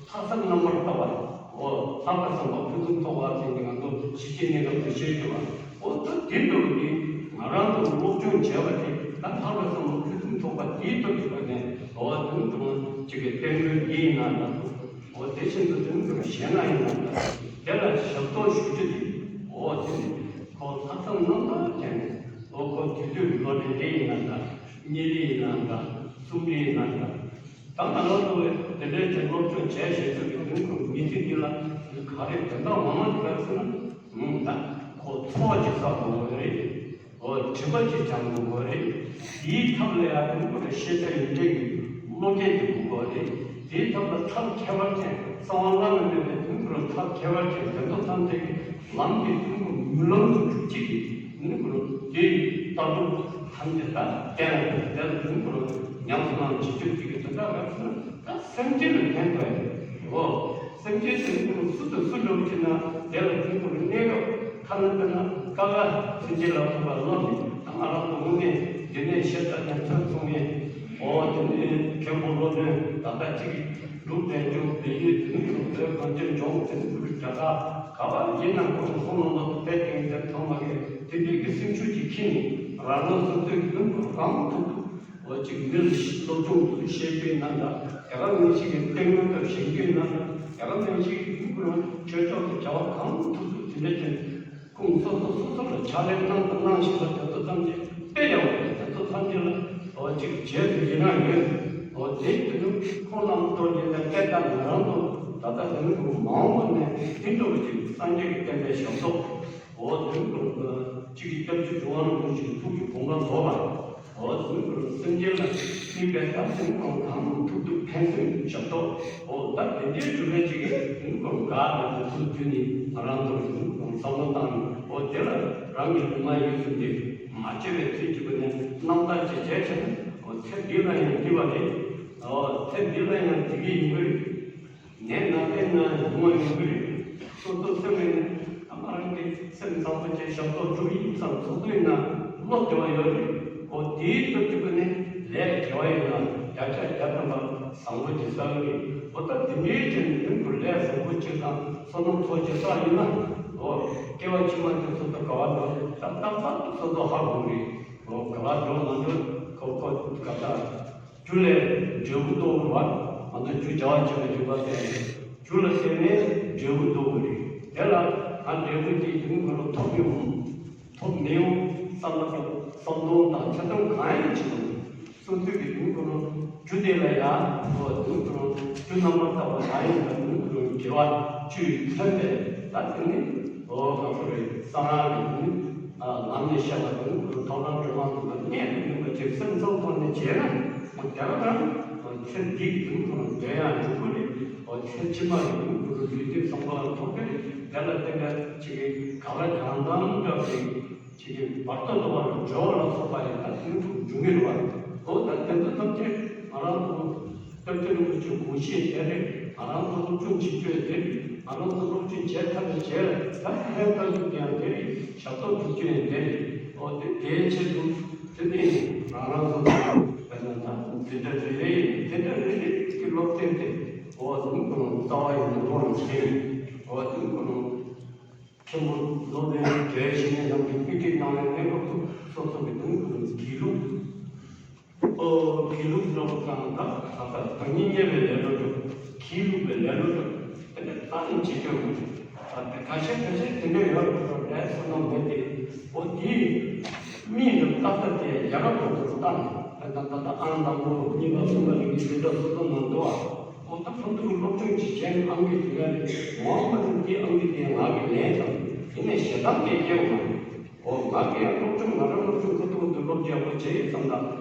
ལྷག་བསམ་རྣམ་པར་དག་པ། འོ་ལྷག་པའི་བསམ་པ་ཕུན་སུམ་ཚོགས་པ་ཟེར་ནས་ང་ཚོ་གཞིས་བྱེས་གནས་སྐབས་སུ་བཤད་ཀྱི་བ། འོ་ད་དེ་འདྲ་བོ་འདི་ང་རང་ཚོ་སློབ་སྦྱོང་བྱས་པ་དེ་ད་ལྷག་པའི་བསམ་པ་ཕུན་སུམ་ཚོགས་པ་དེའི་ཐོག་གི་བར་ནས་འོ་དུང་དུང་ཅིག་གི་བསྟན་འགྲོའི་འདི་ཡིན་ན་འདྲ། འོ་དེ་བཞིན་དུ་དུང་དུང་གཞན་ལ་ཡིན་ན་འདྲ། དེ་ལ་ཞབས་ཏོག་ཞུ་རྒྱུ་དེ་འོ་དེ་ནི་ཁོ་ལྷག་བསམ་རྣམ་དག་ཅན་ནས་འོ་ཁོ་དུས་དུས་ལོ་རེ་རེ་ཡིན་ན་འདྲ། གཉིས་རེ་ཡིན་ན་འདྲ། གསུམ་རེ་ཡིན་ན་འདྲ། ད་ང་རང་ཚོ་ལ་དེ་འདྲའི་ཅིག་སློབ་སྦྱོང་བྱས་བྱས་ཚུལ་གྱི་དོན་དུ་མི་ཚེ་འདི་ལ་ག་རེ་དོན་དག་ངོ་མ་འདི་ལ་ཟེར་ན། ད་ཁོ་ཚོགས་ཅིག་བསགས་དགོས་པ་རེད། འོ་སྒྲིབ་པ་ཅིག་སྦྱང་དགོས་པ་རེད། དེའི་ཐབས་ལ་ཡང་དོན་དུ་ཤེས་བྱ་ཡོན་ཏན་གྱི་བློ་སྐྱེད་དེ་དགོས་པ་རེད། དེའི་ཐབས་ལ་ཐབས་ཁྱད་པར་ཅན་གསང་བ་བླ་ན་མེད་པའི་དོན་དུ་ཐབས་ཁྱད་པར་ཅན་དོན་དུ་ཐམས་ཅད་ཀྱི་ལམ་གྱི་དོན་དུ་མུན་ལམ་དུ་གྲུབ་ཅིག་གི་ནི་གུ་རུ་དེའི་ལྟ་གྲུབ་ཐམས་ཅད་ད་བསྟན་ལ་དེ་ལ་དོན་གུ་རུ་ཉམས་སུ་བླངས་བྱེད་ཆོག་ཅིག་གི་དོན་དག་ག་ཚོད་ད་སེམས་ཅན་ལ་ཕན་ཐོགས་ཡོད། འོ། སེམས་ཅན་དེ་ནི་ཁོ་རང་སུ་དང་སུ་འདྲ་བོ་ཅིག་ན་དེ་ལ་དེ་ཁོ་རང་གནས་སྐབས་ཐ་ན་དཔེར་ན་ཀ་ཁ་སེམས་ཅན་ལ་ཐུག་པ་ལམ་ནི་ང་རང་ཚོ་དངོས་གནས་འདི་ནས་བཤད་ཙམ་ནས་ཐོས་ཚོང་ངེས་ འོ་དེ་ནི་མཁན་པོ་སློབ་དཔོན་ད་ལྟ་གཅིག་ལུགས་འདྲེན་སྐྱོང་བའི་ཡུལ་དེ་ནི་ལུགས་འདྲེན་གང་ཅིར་འབྱུང་དེ་ནི་ལུགས་རྒྱ་གར་ག་བ་ཡིན་ན་ཁོང་ཁོང་ལ་ལོ་དེ་དེང་དེ་ཐོག་མ་གི་དེ་འདྲའི་གི་སེམས་ཤུགས་ཀྱིས་ཁྱེད་ནི་རང་རང་སོ་སོའི་ལུགས་གང་ཐུབ་ཐུབ། འོ་གཅིག་མི་ལ་སློབ་སྦྱོང་དུ་བཤད་རྒྱུའི་ནང་ལ་དེ་ག་མི་ཞིག་གི་སྟེང་ལ་སྐབས་བཞེངས་རྒྱུའི་ནང་ལ་དེ་ག་མི་ཞིག་གི་ལུགས་ཁོ་རང་ཆོས་ཕྱོགས་ཀྱི་བྱ་བ་གང་ཐུབ་ཐུབ་དེ་འདྲ་བྱས། ཁོང་སོ་སོ་སོ་སོ་ལ་ཕྱག་ལས་གནང་དང་གནང་བཞིན་པ་དེ་ཚོ་ཐམས་ཅད་དཔེ་ཡག་པོ་རེད། དེ་ཚོ་ཐམས་ཅད་ལ་འོ་གཅིག་རྗེས་སུ་ཡི་རང་ཡོད། འོ་དེ་དུས་ནི་ཁོང་རྣམས་ཚོ་ཡིན་ན་སྐད་བརྡ་ང་རང་ཚོ་ད་ལྟ་དེ་ནི་མང་པོ་ནས་དེ་འདྲ་བ་ཅིག་སངས་རྒྱས་ཀྱི་བསྟན་པའི་ཞབས་ཏོག་འོ་དེ་ནི་གཅིག་གི་སྐྱབས་རྗེ་འགྲོ་བ་རིན་པོ་ཆེའི་ཐུགས་ཀྱི་དགོངས་པ་རྫོགས་པ། འོ་དེ་ནི་སེམས་ཅན་ལ་སྨིན་པའི་ད་དེ་ནི་གང་ཐུབ་ཐུབ་ཕན་སེམས་ཞབས་ཏོག་འོ་ད་དེ་འདྲའི་གྲུབ་པའི་ཅིག་གི་དེ་ནི་གང་ག་ནས་དེ་ཚོ་དུས་ནི་ང་རང་ཚོ་དེ་ནི་གང་བསམ་བློ་བཏང་ནས་འོ་དེ་ལ་རང་གི་ལུས་ངག་ཡིད་གསུམ་དེ་མ་བརྗེད་པའི་ཚུལ་གྱིས་ཀུན་ནས་རྣམ་དག་ཅིག་བྱས་བྱས་ནས་འོ་ཚེ་འདི་ལ་ཡང་འདི་བ་རེད། འོ་ཚེ་འདི་ལ་ཡང་འདི་གི་ཡིན་དགོས། ནད་ན་ཚ་ན་ཡོང་བ་ཡོང་གི་རེད། སོ་སོ་སེམས་ནས་ཨ་མ་རང་གི་སེམས་བཟང་པོ་བྱས་ཞབས་ཏོག་སྒྲུབ་ཡིན་བསམ་ཚོགས་འདུ་ཡིན་ན་བློ་བདེ་བ་ཡོད་རེད། འོ་དེའི་སྟོབས་ཀྱིས་ཀུན་ནས་ལས་དགེ་བ་ཡིན་ན་བརྒྱ་ཆ་བརྒྱ་ཐམ་པ་བཟང་པོ་ཅིག་བསགས་ཀྱི་རེད། འོ་ད་དེ་འདྲའི་ཅན་ནི་ཁུར་ལས་བཟང་པོ་ཅིག་དང་བསོད་ནམས་ཚོགས་ཅིག་བསགས་ཡིན་ན་འོ་སྐྱེ་བ་ཕྱི་མ་དེ་སོ་སོ་ག་བ་འགྲོ་ད་ཏག་ཏག་སོ་སོ་ཧ་གོ་གི་རེད། འོ་ག་བ་འགྲོ་མ་འགྲོ་ཁོ་ཁོ་ག་ད། རྒྱུ་ལས་འབྲས་བུ་ཐོབ་པ། ང་ཚོ་རྒྱུ་བྱ་བ་བྱེད་པའི་རིག་པ་ཟེར་ནས་རྒྱུ་ལ་བརྟེན་ནས་འབྲས་བུ་ཐོབ་པ་རེད། དེ་ལ་ང་འབྲས་བུ་དེ་དུས་ཁོ་ལ་ཐོབ་མི་འོང་། ཐོབ་མི་འོང་བསམ་ན་བསམ་བློ་དང་འཆལ་གཏམ་གང་ཡང་བྱེད་མི་འོང་། སོ་སོའི་གི་དུས་ཁོ་ལ་རྒྱུ་དེ་ལ་ཡང་ཁོ་དུས་ཁོ་ལ་རྒྱུ་རྣམ་པར་དག་པ་ལ་ཡང་དུས་ཁོ་ལ་དགེ་བ་བཅུས་མཚོན་པས་ད་དེ་ནི་འོ་ང་ཚོ་རེད་སང་རང་གི་དུས་ལམ་ནས་བཤད་པ་དུས་ཁོ་ལ་ཐོབ་ལམ་སྒྲོལ་མ་དུས་ལ་གནས་དུ་ནུས་པ་ཅིག་སེམས་ཚང་ཐོག་ནས་བྱས་ན། དེ་ལ་རང་ཚེ་འདིའི་དུས་ཁོ་ན་འདོད་ཡང་འགྲུབ་ཀྱི་རེད། ཚེ་ཕྱི་མ་ཡི་དུས་ཁོ་ལུས་རྟེན་བཟང་པོ་ལ་ཐོབ་ཀྱི་རེད། དེ་ལ་བརྟེན་པའི་ཅིག་གི་ག་ལ་གང་འཚམ་འདྲ་ཞིག་ཅིག་གི་བར་དོ་འདོད་པ་ལ་སྦྱོར་བ་ལ་སོགས་པ་ཡི་ད་དུས་ཁོ་འབྱུང་གི་རེད་བ། འོ་ད་དེ་ཚོ་ཐམས་ཅད་ང་རང་ཚོ་སྐྱབས་རྗེ་རིན་པོ་ཆེའི་དགོངས་བཞེད་དེ་རེད། ང་རང་ཚོ་སློབ་སྦྱོང་བྱེད་རྒྱུ་དེ་རེད། ང་རང་ཚོ་སློབ་སྦྱོང་བྱས་ཚར་བའི་རྗེས་ལ་ད་ཕན་བཏགས་རྒྱུ་དེ་ཡང་དེ་རེད། ཞབས་ཏོག་སྒྲུབ་རྒྱུ་ཡང་དེ་རེད། འོ་དེ་དེའི་ཆེད་དུ། དེ་ནས་རང་རང་སོ་སོ་དཔེར་ན་ད་འཛིན་གྲྭ་རེ་རེ་ཡིན་འཛིན་གྲྭ་རེ་རེ་གི་སློབ་ཚན་དེ་འོ་དེ་ནི་ཁོ་རང་རྩ་བ་ཡིན་ན་ཁོ་རང་བྱས་ཡིན། འོ་དེ་ནི་ཁོ་རང་མཁན་པོ་སློབ་དཔོན་དགེ་བའི་བཤེས་གཉེན་རྣམས་ཀྱིས་དཔེ་ཁྲིད་གནང་བའི་གནས་སྐབས་སུ་སོ་སོ་གི་དེ་ནི་ཁོ་རང་དགེ་ལུགས། ཨོ་དགེ་ལུགས་སློབ་དང་ད་ད་ལྟ་བདག་ཉིད་གཉེར་བའི་ལེ་ལོ་འགྲོ། དགེ་ལུགས་པའི་ལེ་ལོ་འགྲོ། དེ་འདྲ་རྩ་ནས་བྱེད་རྒྱུ་མ་རེད། ད་ལྟ་ཁ་ཤས་ཁ་ཤས་དེ་འདྲ་ཡོད་རེད་ལས་བསམ་བློ་མེད་དེ། ཨོ་དེའི་མིང་འདི་ཏག་ཏག་དེ་རྒྱ་གར་གོང་དུ་བཏང་ནས་ད་ལྟ་ད་ལྟ་ཨང་དང་པོ་གཉིས་པ་གསུམ་པ་རིགས་ཀྱི་འདི་འདྲ་སོ་སོ་མ་འདུག་ཨ། ཨོ་ད་ཁོང་ཚོ་གི་སློབ་སྦྱོང་ཅིག་བྱས་ནས་ཨང་ཀི་དེ་ག་རེད་འོང་མ་ཐུབ་དེ་ཨང་ཀི་དེ་ང་གི་ལན་དང་དེ་ནས་ཞེ་སྡང་དེ་སྐྱེ་བ་མ་རེད། འོ་ང་གི་ཡང་སློབ་སྦྱོང་ང་རང་སློབ་སྦྱོང་ཁོ་ཐུག་ཏུ་སློབ་སྦྱོང་ཡག་པོ་བྱེད་ཡོད་ཙང་ད།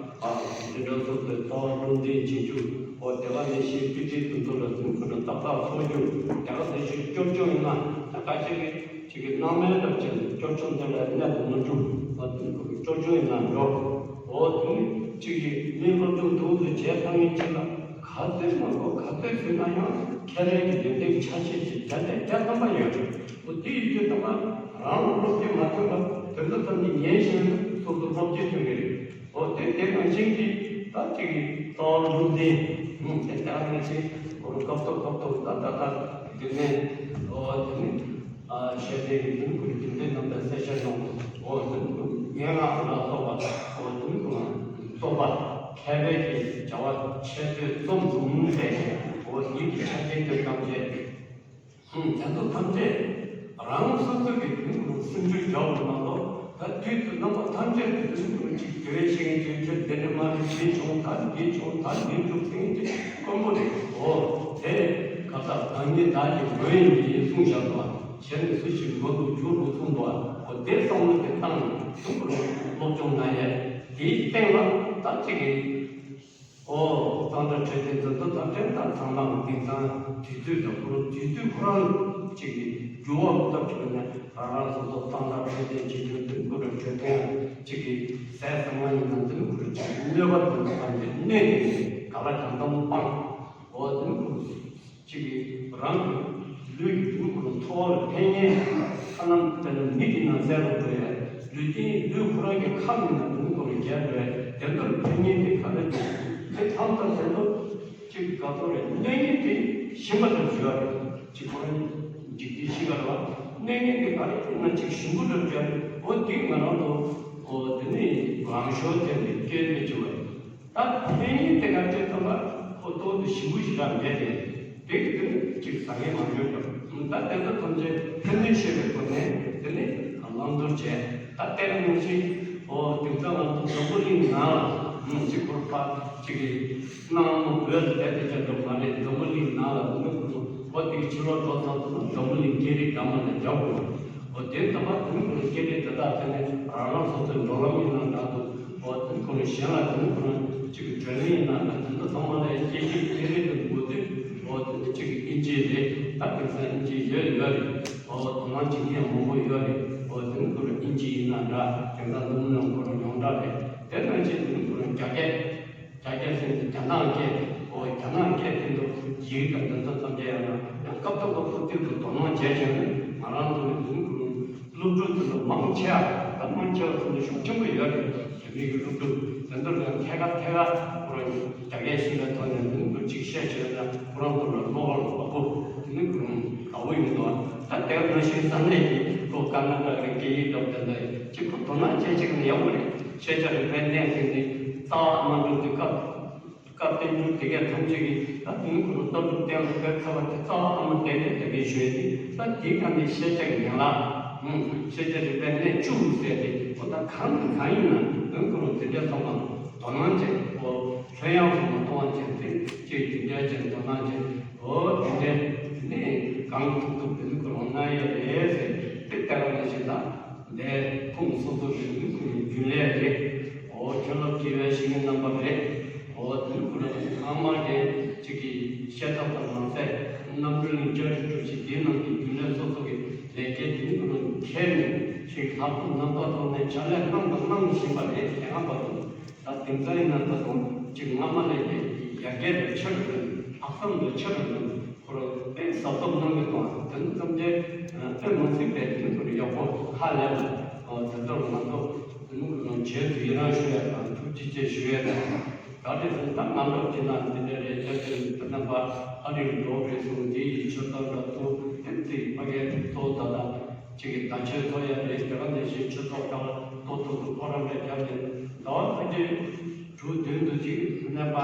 ཨ་འདི་འདྲ་སོགས་པའི་རྩ་བ་ལུང་འདྲེན་བྱེད་རྒྱུ། འོ་དེ་བ་ནས་ཤེས་པི་ཏི་དུ་དུ་ལ་དུ་ཁོ་ན་ཏག་ཏག་ཚོགས་རྒྱུ། དེ་བ་དེ་ཞིག་སྐྱོར་སྐྱོར་ཡིན་ན་ད་ག་ཤེད་ཀྱི་ཅིག་གི་སྣང་མེད་ལ་བྱས་ནས་སྐྱོར་སྐྱོར་འདི་ལ་གནས་དུ་མ་འགྲོ་བ་དུ་ཁོ་སྐྱོར་སྐྱོར་ཡིན་ན་འགྲོ། འོ་དུ་ནི་ཅིག་གི་མི་སློབ་སྦྱོང་དུ་དུ་བྱས་ཐང་ངེ་ཅིག་ལ་ག་ཚོད་མ་གོ་ག་ཚོད་ཟིན་ན་ཡང་ཁྱད་ལས་ཀྱི་ཡོན་ཏན་ཆ་ཤས་ཀྱི་རྒྱ་ལས་རྒྱ་ཐམ་པ་ཡོད་རེད། འོ་དེ་ཡིན་དུས་ད་ང་རང་སློབ་སྦྱོང་མ་ཐུབ་པ་དོན་དུ་ཐམས་ཅད་ཉན་ཞིང་སོ་སོ་སློབ་སྦྱོང་ཐོན་གྱི་རེད། འོ་དེ་དེ་ནང་བཞིན་གྱི་ད་ཅིག་གི་རྩ་བ་ལུང་འདྲེན་དེ་ལྟར་ནས་ཅིག་འོ་སྐབས་ཐོག་སྐབས་ཐོག་ད་ད་ད་དེ་ནས་འོ་དེ་ནི་ཤེས་ལྡན་གྱི་དུས་ཁུར་རྒྱུན་ལྡན་རྣམ་པའི་གསལ་བཤད་གནང་འོ་དེ་ནི་སྙན་ངག་ལ་སོགས་པ་འོ་དེ་ནི་སོགས་པ་མཁས་པའི་གི་བྱ་བ་ཆེ་བསྟོད་རྩོམ་གསུམ་ལས་འོ་ཡིད་ཀྱི་ཆ་རྐྱེན་དེ་ཐམས་ཅད། ཧུམ། དེ་ཚོ་ཐམས་ཅད་རང་སོ་སོ་གི་དུས་ཀྱི་སེམས་ཤུགས་རྒྱག་པ་མ་གཏོགས་ད་དུས་ཚོད་རྣམ་པ་ཐམས་ཅད་དུ་དུས་ཀྱི་ཅིག་དགེ་བའི་བཤེས་གཉེན་ཅིག་ཁྱོད་འདི་འདྲ་མ་རེད་འདི་བྱུང་ད་འདི་བྱུང་ད་འདི་འགྲུབ་ཟེར་མཁན་ཅིག་དཀོན་པོ་རེད། འོ་དེ་ག་ད་བདག་ཉིད་བདག་གི་མགོན་ཡིན་གྱི་གསུངས་བཞག་འདུག་བ། གཞན་ནི་སུ་ཞིག་མགོན་དུ་གྱུར་རོ་གསུངས་འདུག་བ། འོ་དེ་བསམ་བློ་དེ་བཏང་ནས་དུས་ཀྱི་སློབ་སྦྱོང་གནང་ཡས་དེའི་སྟེང་ལ་ད་ཅིག་གི་ཨོ། གཙང་སྦྲ་འཕྲོད་བསྟེན་འཛིན་གྲྭ་ཐམས་ཅད་དང་ཚང་མ་གི་དེང་སང་དུས་ཚོད་དང་ཁོ་རང་དུས་ཚོད་ཁོ་རང་གཅིག་གི་འགྱུར་བ་ཐབས་ཀྱི་ནས་རང་རང་སོ་སོ་གཙང་སྦྲ་འཕྲོད་བསྟེན་བྱེད་རྒྱུ་དུས་ཁོ་རང་འཕྲོད་བསྟེན་གཅིག་གི་ཟས་གཙང་མ་ཡིན་ན་འཛིན་ཁོ་རང་གཅིག་གི་གནོད་པ་དང་ཐམས་ཅད་གནོད་དེ་ག་ལ་གང་འཚམ་སྤང་། ཨོ་འཛིན་ཁོ་རང་གཅིག་གི་རང་གི་ལུས་ཀྱི་འཛིན་ཁོ་རང་འཚོ་བ་ལ་ཕན་ཡོན་ཁ་ནང་དེ་ལ་མི་གི་ནང་གསལ་རུ་འགྲོ་ཡ་ལུས་རྟེན་ལུས་ཁོ་རང་གི་ཁམས་ཡིན་ན་འཛིན་ཁོ་རང་རྒྱལ་འགྲོ་ཡ་དེ་ཚོར་ཕན་ཡོན་དེ་ག་ལ་འདུག་དེ་ཐམས་ཅད་དོན་དུ་གཅིག་དགའ་ཚོར་རེད། གནོད་ཉེན་དེ་ཞིམ་པ་འདྲ་བྱུང་བ་རེད། གཅིག་ཁོ་རང་འཇིག་རྟེན་ཤི་ཁར་བ་གནོད་ཉེན་དེ་ག་རེ་ན་གཅིག་ཞིམ་པོ་འདྲ་བྱུང་བ་རེད། འོ་དེ་ང་རང་ཚོ་འོ་དེ་ནི་གང་ཤོར་དེ་ནི་སྐྱོན་མེད་བྱུང་བ་རེད། ད་གནོད་ཉེན་དེ་ག་ཚོད་ཐམ་པ་ཁོ་ཏོག་ཏུ་ཞིམ་པོ་ཞིག་རག་མེད་དེ། དེ་གི་དོན་གཅིག་ཟ་མཁན་མང་ཤོས་འགྲོ། ད་དེ་ཚོ་ཐམས་ཅད་ཕན་གནོད་ཤེས་པའི་སྒོ་ནས་དེ་ནི་བླང་དོར་བྱས། ད་དེ་ནང་བཞིན་འོ་དེང་སང་ང་ཚོ་འཛམ་བུ་གླིང་ནང་ལ་མི་གཅིག་ཁོར་པ་གཅིག་གི་སྣང་བ་བོད་ལ་བསྡད་དེ་ཅང་འགྲོ་མ་རེད། འཛམ་བུ་གླིང་ནང་ལ་མི་ཁོ་འོ་དེ་གི་ཕྱི་ལོགས་འགྲོ་ཚར་སོང་ན་འཛམ་བུ་གླིང་སྐད་རིགས་འདྲ་མ་ནས་རྒྱག་དགོས། འོ་དེ་ལྟ་བུ་དེ་ནི་ཁོ་སྐད་རིགས་དེ་དག་དེ་ནི་རང་རང་སོ་སོའི་འགྲོ་ལམ་ཡིན་ན་འདྲ་འདུག་འོ་དེ་ཁོ་ནི་གཞན་ལ་དེ་ནི་ཁོ་རང་གཅིག་གི་བགྲོ་གླེང་ཡིན་ན་འདྲ། དེ་ཚོ་ཚང་མ་ལ་སྐད་ཆ་སྐད་རིགས་དེ་འགོ་དུས་འོ་དེ་ནི་གཅིག་གི་དབྱིན་ཇི་རེད། ད་དེང་སང་དབྱིན་ཇི་ཡོད་ཡོད་རེད། འོ་དོ་སྣང་བྱེད་མཁན་མང་པོ་ཡོད་རེད། འོ་དེ་ནི་ཁོ་རང་དབྱིན་ཇི་ཡིན་ན་འདྲ། དེང་སང་འཛམ་གླིང་ཁོ་རང་ཡོངས་གྲགས་རེད། དེ་ནང་བཞིན་དེ་ནི་ཁོ་རང་རྒྱ་སྐད། རྒྱ་སྐད་ཟེར་ནས་རྒྱ་ནག་སྐད། འོ་རྒྱ་ནག་སྐད་དེ་ཚོ་ཡིག་དང་དེ་ཚོ་ཐམས་ཅད་ཡང་ན་ཡང་སྐབས་ཐོག་སྐབས་ཐོག་དེ་ཚོ་དོ་སྣང་བྱས་བྱས་ནས་ང་རང་ཚོ་ནི་དེ་ནི་ཁོ་རང་སློབ་ཕྲུག་དེ་ཚོ་མང་ཆེ་བ་ད་མང་ཆེ་བ་ཚོ་ནི་ཤུགས་ཆེན་པོ་ཡོད་རེད། རྒྱ་མི་གི་སློབ་ཕྲུག་དེ་ཚོ་ལ་ཐད་ཀར་ཐད་ཀར་ཁོ་རང་རྒྱ་སྐད་ཤེས་པའི་ཐོག་ནས་དེ་ནི་ཁོ་གཅིག་བཤད་བྱས་ན་ཁོ་རང་ཚོ་ལ་བློ་ཁ་ལ་བབ་པོ་དེ་ནི་ཁོ་རང་དགའ་བོ་ཡོང་འདུག་ད་དེ་ནང་བཞིན་ས་གནས་ཀྱི་ལོ་ཀར་ན་ཊ་ཀའི་སྐད་ཡིག་སྐབས་དེ་འདྲ་གཅིག་ཁོ་དོ་སྣང་བྱས་བྱས་ནས་ཡག་པོ་རེད། ཤེས་བྱ་རིག་པའི་གནས་ཟེར་ནས་རྩ་བ་ཨ་མ་འགྲོ་དུས་སྐབས་སྐབས་བསྟན་འགྱུར་དེ་གས་ཐམས་ཅད་ཀྱིས་ད་དུང་ཁོ་རང་ལྟ་གྲུབ་བསྟན་ལ་དཔེ་ཁ་བ་དེ་རྩ་བ་ཨ་མ་བསྟན་ནས་དེ་གས་ཞུས་ཏེ། ད་དེའི་སྒང་ནས་ཤེས་བྱ་གི་ཡན་ལག་ཨང་ཤེས་བྱ་རིག་པའི་གནས་བཅུ་ཟེར་ཏེ་ཁོ་ད་གང་དང་གང་ཡིན་ན་དོན་ཁོ་རང་དེ་འདྲའི་ཚང་མ་དོ་སྣང་བྱས། ཁོ་ལྷོད་ཡངས་སུ་མ་གཏོང་བ་བྱས་ཏེ་ཅིག་དེ་འདྲའི་ཅན་དོ་སྣང་བྱས། འོ་དེ་འདྲའི་ནས་གང་ཐུབ་ཐུབ་དེ་ནི་ཁོ་རང་གནང་ཡ་རེད་ཟེར་ཏེ་ལྟ་བ་ནང་བཞིན་ད། འདས་ཁུངས་སོ་སོ་རེད། མི་ཁུངས་རྒྱུན་ལས་རེད། འོ་ཁྱོད་ལ་དགེ་བའི་བཤེས་གཉེན་རྣམ་པ་རེད། འོ་དེ་ཁོ་རང་ཚང་མ་གི་གཅིག་གི་བཤད་ཐབས་དང་མ་ཟད་རྣམ་གྲོལ་གླིང་བསྐྱར་གྲོལ་གྲུབ་ཆེན་དེའི་ནང་གི་རྒྱུན་ལས་སོ་སོ་གི་ལས་ཀའི་དེ་ཁོ་རང་ཁྱེར་ནས་ཞིག་ལྷག་པར་རྣམ་པ་ཐོག་ནས་ཕྱག་ལས་གནང་དང་གནང་བཞིན་པ་རེད། དེ་སྔ་བར་དུ་ད་དེང་སང་ཡིན་ན་ད་དུང་གཅིག་སྔ་མ་ལས་ཀྱི་ཡར་རྒྱས་དང་ཆེ་རུ་འགྲོ། ལྷག་བསམ་དང་ཆེ་རུ་འགྲོ། ཁོ་རང་དཔེ་གཟབ་གཟབ་གནང་གི་འདུག་དེ་ནི་ཐམས་ཅད་དཔེ་མ་སྲིད་པའི་དེ་ནི་ཁོ་རང་ཡག་པོ་ཧ་ལས་པ། དེ་ཚོར་ང་ཚོ་དེ་ནི་ཁོ་རང་རྗེས་སུ་ཡི་རང་ཞུ་ཡ་དང་ཐུགས་རྗེ་ཆེ་ཞུ་ཡ་དང་། ག་རེ་ཟེར་ན་ད་ང་ཚོ་དེ་ན་འདི་འདྲ་རེད། ཅག་དེ་ནི་དེ་རྣམ་པ་ཨ་རིར་འགྲོ་རེད་གསུངས། དེ་ཡི་ཆོས་ཐོག་འགྲོ་ཚུལ་དེ་ཚིག་ཕ་གའི་གཙོ་བོ་ད་ལྟ་གཅིག་གི་བརྡ་ཆད་ཚོ་ཡ་རེད། དེ་ག་ནང་བཞིན་ཆོས་ཐོག་ཁག་ཏོག་ཏོག་ཏུ་ཕོ་བྲང་རེ་རྒྱབ་ནས་ཟླ་བ་ལྷ་རྒྱལ་དྲུག་བདུན་དུ་གཅིག་གནས་པ་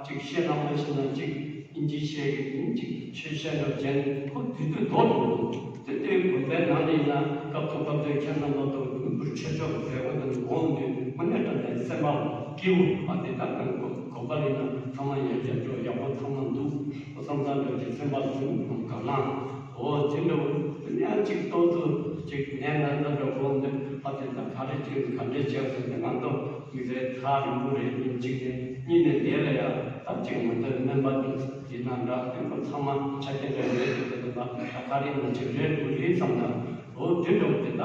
གཅིག་བཤད་ན་མ་ཤེས་ན་གཅིག་ཨིན་ཇི་བཤད་ཀྱི་ཨིན་ཇི་ཆོས་བཤད་འདྲ་བྱས་ནས་ཁོ་དུས་ཚོད་རྫོགས་འགྲོ་འདུག་དེ་ལྟའི་དགོན་པའི་ནང་ནས་ཡིན་ན་སྐབས་ཐོག་སྐབས་དོན་ཁྱེད་རྣམ་པ་ཚོ་མི་འབོར་ཆོས་ཕྱོགས་ཀྱི་མཛད་སྒོ་དེ་འོང་དུས་དངོས་གནས་དྲང་གནས་སེམས་པ་སྐྱིད་པོ་བ་དེ་དག་གི་དགོན་པ་ལ་ཡིན་ན་ཚང་མ་ཡར་རྒྱས་འགྲོ་ཡག་པོ་ཚང་མ་འདུག་ཨོ་བསམ་བསམ་འདྲ་ཅིག་སེམས་པ་ལ་ཡོང་དགོས་གང་ན། འོ་དེ་འདྲ་བོ་དེ་ནས་ཡང་གཅིག་ཏོག་ཙམ་ཅིག་ནས་ན་ན་འདྲ་དགོངས་ཏེ་ཨ་དེ་ད་ག་རེ་ཅིག་ག་འདྲས་བྱས་སོང་། དེ་ང་ཚོ་མི་ཚེ་ཐག་རིང་པོ་རེད། ཉིན་གཅིག་ནས་གཉིས་ནས་ལས་ལ་ཡ་ད་ཅིག་ང་ཚོའི་སྨན་པ་དེ་ཡིན་ན་འདྲ་དེ་ཚོ་ཚང་མ་ཆ་རྐྱེན་འདྲ་ཡོད་དེ་དེ་ཚོ་ད་ད་ག་རེ་ཡིན་ན་ཅིག་རེད་འདུག་རེད་བསམ་ན། འོ་དེ་འདྲ་བོ་དེ་ད་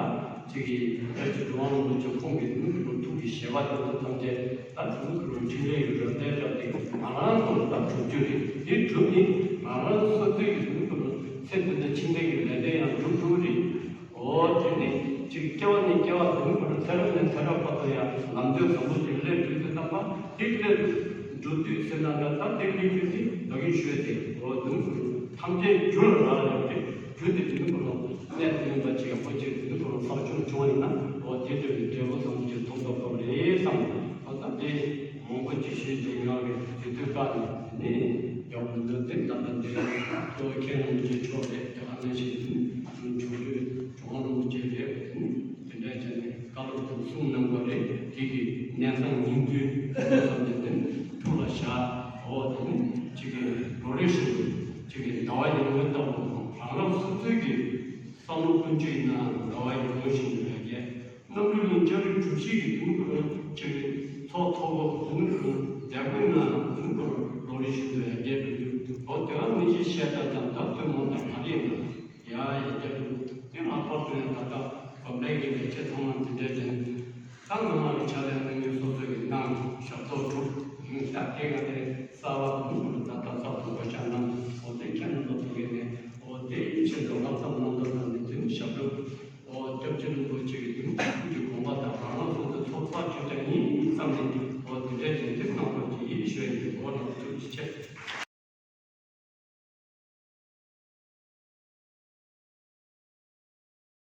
ཅིག་གིས་བོད་ཀྱི་འགྲོ་བ་མང་པོ་ཅིག་ཁོང་གི་ནུས་པའི་ཐུགས་ཀྱི་བཞེད་པ་དེ་ཚོ་ཐམས་ཅད་ད་དུང་ཁོ་རང་འཕྲིན་ལས་ཀྱི་རོལ་པའི་སྒྲ་དེ་ང་རང་ཚོ་ལ་ད་གྲུབ་རྒྱུ་རེད། དེ་གྲུབ་ནི་ང་རང་སོ་སོའི་ཡུལ་ཁོ་རང་ཚེ་འདི་ལ་ཕྱིན་པའི་ལས་དོན་ཡང་འགྲུབ་ཐུབ་རེད། འོ་དེ་ནི་ཅིག་སྐྱེ་བ་ནས་སྐྱེ་བ་དུ་མ་ཁོ་རང་ཚེ་རབས་ནས་ཚེ་རབས་བར་དུ་ཡང་ལམ་སྟོན་བཟང་པོ་དེ་སླེབས་འགྲོ་དུས་ཙམ་པ་དེ་སླེབས་འགྲོ་དུས་ཟེར་ན་འདྲ། ད་དེ་སླེབས་རྒྱུ་དེ་ད་གིན་ཞུས་ཏེ་འོ་དུ་མ་ཁོ་རང་ཐམས་ཅད་རྒྱུ་ལ་རག་ལས་ཏེ་རྒྱུ་དེ་དུ་མ་ཁོ་རང་གནས་དེ་ཡིན་པ་ཅིག་ཡག་པོ་ཅིག་དེ་ནི་ཁོ་རང་བསགས་ཆུང་ཆུང་ཡིན་ན་འོ་དེ་འདྲ་བའི་འབྲས་བུ་བཟང་པོ་ཅིག་ཐོབ་ཐུབ་ཀྱི་རེད་བསམ། ཨ་ད་དེ་མང་པོ་ཅིག་ཞུས་ཏེ་ང་གི་དུས་ཚོད་བཀག་ནས་ནི་ཡག་པོ་འདུག་དེ་ད་ལྟ་འདི་གཙོ་བོ་མཁན་རིན་པོ་ཆེ་མཆོག་རེད། དེ་ག་ནང་བཞིན་འབྱུང་འགྱུར་གྲུབ་དབང་རིན་པོ་ཆེ་རེད། དེ་འདྲ་བྱས་ནས་བཀའ་སློབ་དང་གསུང་གནང་བ་རེད། དེ་གི་གནས་སྟངས་ཉིན་བདུན་བསམ་ནས་དེ་ཐུགས་ལ་བཞག་འོ་དེ་ནི་ཅིག་གི་ལོ་རེ་བཞིན་དུ་ཅིག་གི་ཟླ་བ་ཡར་ངོའི་ལྟ་བུ་རང་རང་སོ་སོའི་གི་བསམ་བློ་ཀུན་སྤྱོད་ཡིན་ན་ཟླ་བ་ཡར་ངོ་བཞིན་དུ་ཡར་རྒྱས། རྣམ་གྲོལ་གླིང་བསྐྱར་གྲོལ་གྲུབ་ཆེན་གྱི་དུས་འཁོར་ཆེ་བའི་ཚོགས་ཐོག་གོ་དུས་འཁོར་མཛད་སྒོའི་ནང་དུས་འཁོར་ལོ་རེ་བཞིན་དུ་ཡར་རྒྱས་འགྲོ་རྒྱུ་འོ་དེ་ག་ནི་ཞིག་བཤད་པ་དང་ད་ཐུན་མོང་དང་ག་རེ་ཡིན་ན་ཡ་ཡར་རྒྱས་འགྲོ་རྒྱུ་དེ་ལྷག་པར་དུ་ཡང་ད་ལྟ་བབ་ལས་ཀྱི་ལས་བྱེད་ཚང་མ་འཛིན་གྲྭ་ཅན་ད་ང་མང་གི་ཆ་ལས་གནང་མཁན་སོ་སོ་གི་གནང་ཞབས་ཏོག་གྲུབ་ཡིན་ད་དེ་ག་དེ་གསར་བ་དུས་འཁོར་ད་ལྟ་ས་ཕུང་པ་ཤ་ནང་འོ་དེ་ཁྱེད་རྣམ་པ་ཐུག་གི་ནས་འོ་དེ་ཡི་ཆེད་དུ་ལྷག་བསམ་རྣམ་དག་དང་ནི་དེ་ནི་ཞབས་ཏོག་འོ་སྐྱབས་རྗེ་རིན་པོ་ཆེ་གི་དུས་ཀྱི་དགོངས་པ་དང་རང་རང་སོ་སོའི་ཚོགས་བསགས་ཆོས་ཀྱང་ཡིན་བསམ་ནས་